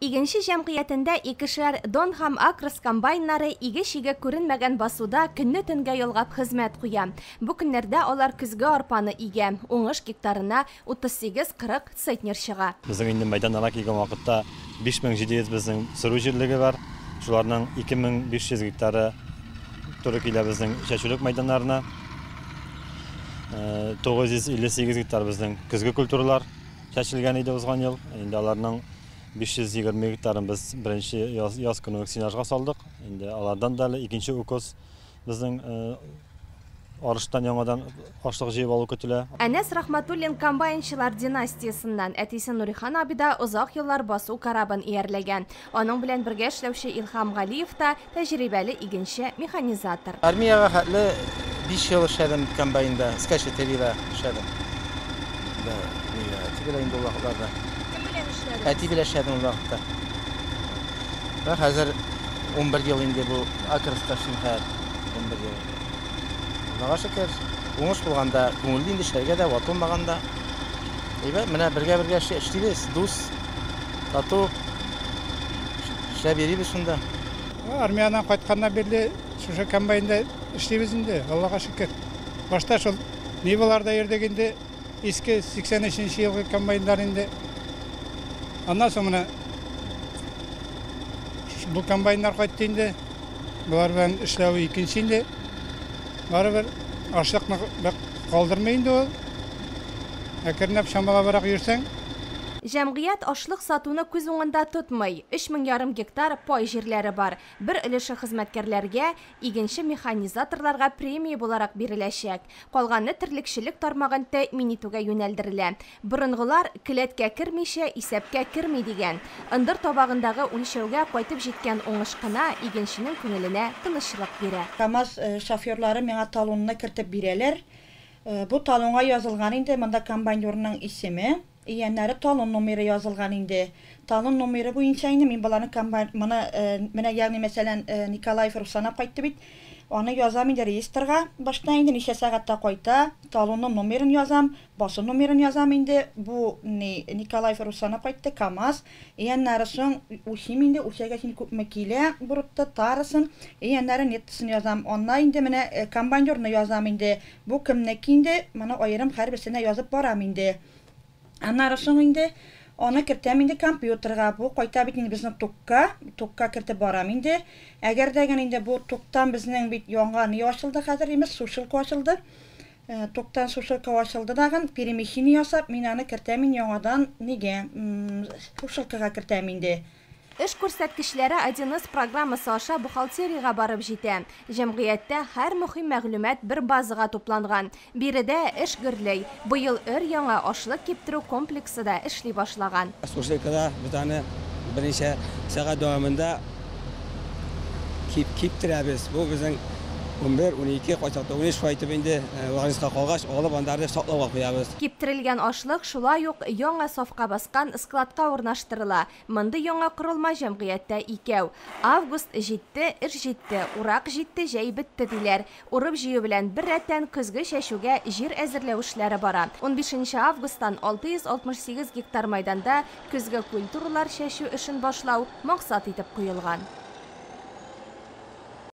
Игенче җәмгыятендә икешәр Дон һәм Акрос комбайннары иге-чиге күренмәгән басуда көнне төнгә ялгап хезмәт куя. Бу көннәрдә алар көзге арпаны игә. Уңыш гектарына 38-40 центнер чыга. Безнең инде мәйданнарга килгән вакытта 5700 безнең сөрү җирлеге бар. Шуларның 2500 гектары туры килә безнең чәчүлек мәйданнарына. 958 гектар безнең көзге культуралар чәчелгән иде узган ел. Инде аларның 520 гектарын без беренче яз көне үк сенажга салдык. Инде алардан да әле икенче укос безнең арыштан яңадан ашлык җыеп алу көтелә. Әнәс Рахматуллин комбайнчылар династиясеннән. Әтисе Нурихан абый да озак еллар басу корабын иярләгән. Аның белән бергә эшләүче Илһам Галиев та тәҗрибәле игенче, механизатор. Армиягә хәтле 5 ел эшләдем комбайнда, скачетелида эшләдем. Да, әти белән инде ул вакытларда. Кем белән эшләдегез? Әти белән эшләдем ул вакытта. Вә хәзер 11 ел инде бу Акроста эшлим хәзер. 11 ел. Аллага шөкер, уңыш булганда күңелле инде эшләргә дә, ватылмаганда. Әйбәт, менә бергә-бергә эшлибез, дус, тату эшләп йөрибез шунда. Армиядән кайтканнан бирле шушы комбайнда эшлибез инде, Аллага шөкер. Башта шул Ниваларда йөрдек инде, иске 83 елгы комбайндар инде. Аннан соң менә бу комбайннар кайтты инде. Болар белән эшләү икенче инде. Барыбер ашлыкны калдырмый инде ул. Әкренләп чамалабрак йөрсәң. Җәмгыять ашлык сатуны күз уңында тотмый. 3500 гектар пай җирләре бар. Бер өлеше хезмәткәрләргә, игенче механизаторларга премия буларак биреләчәк. Калганы терлекчелек тармагын тәэмин итүгә юнәлдерелә. Борынгылар келәткә кермичә, исәпкә керми дигән. Ындыр табагындагы үлчәүгә кайтып җиткән уңыш кына игенченең күңеленә тынычлык бирә. КАМАЗ шоферлары миңа талонны кертеп бирәләр. Бу талонга язылган инде монда комбайнерның исеме, ияннәре талон номеры язылган инде. Талон номеры буенча инде мин баланы комбайн, моны менә ягъни мәсәлән Николаев Руслан кайтты бит. Аны язам инде реестрга. Башта инде ничә сәгатьтә кайта, талонның номерын язам, басу номерын язам инде. Бу Николаев Руслан кайтты, КАМАЗ. Ияннәре соң үлчим инде, үлчәгәч инде күпме килә брутто тарысын, ияннәре неттосын язам. Анна инде менә комбайнерны язам инде. Бу кемнеке инде, моны аерым һәрберсенә язып барам инде. Аннары соң инде аны кертәм инде компьютерга. Бу кайта бит инде безнең токка кертеп барам инде. Әгәр дә инде бу токтан безнең бит яңа ни ачылды хәзер, имеш сушилка ачылды. Токтан сушилка ачылды дагын перемещение ясап, мин аны кертәм инде яңадан нигә? Сушилкага кертәм инде. Эш күрсәткечләре 1С программасы аша бухгалтериягә барып җитә. Җәмгыятьтә һәр мөһим мәгълүмат бер базага тупланган. Биредә эш гөрләй. Быел өр-яңа ашлык киптерү комплексы да эшли башлаган. Сушилкада без аны берничә сәгать дәвамында киптерәбез. Бу безнең 11, 12, кайчакта 13 кайтып инде вагонга калгач, алып анда саклауга куябыз. Киптерелгән ашлык шулай ук яңа сафка баскан складка урнаштырыла. Мондый яңа корылма җәмгыятьтә икәү. Август җитте, эш җитте, урак җитте, җәй бетте диләр. Урып җыю белән бер рәттән көзге чәчүгә җир әзерләү эшләре бара. 15 августтан 668 гектар мәйданда көзге культуралар чәчү эшен башлау максат итеп куелган.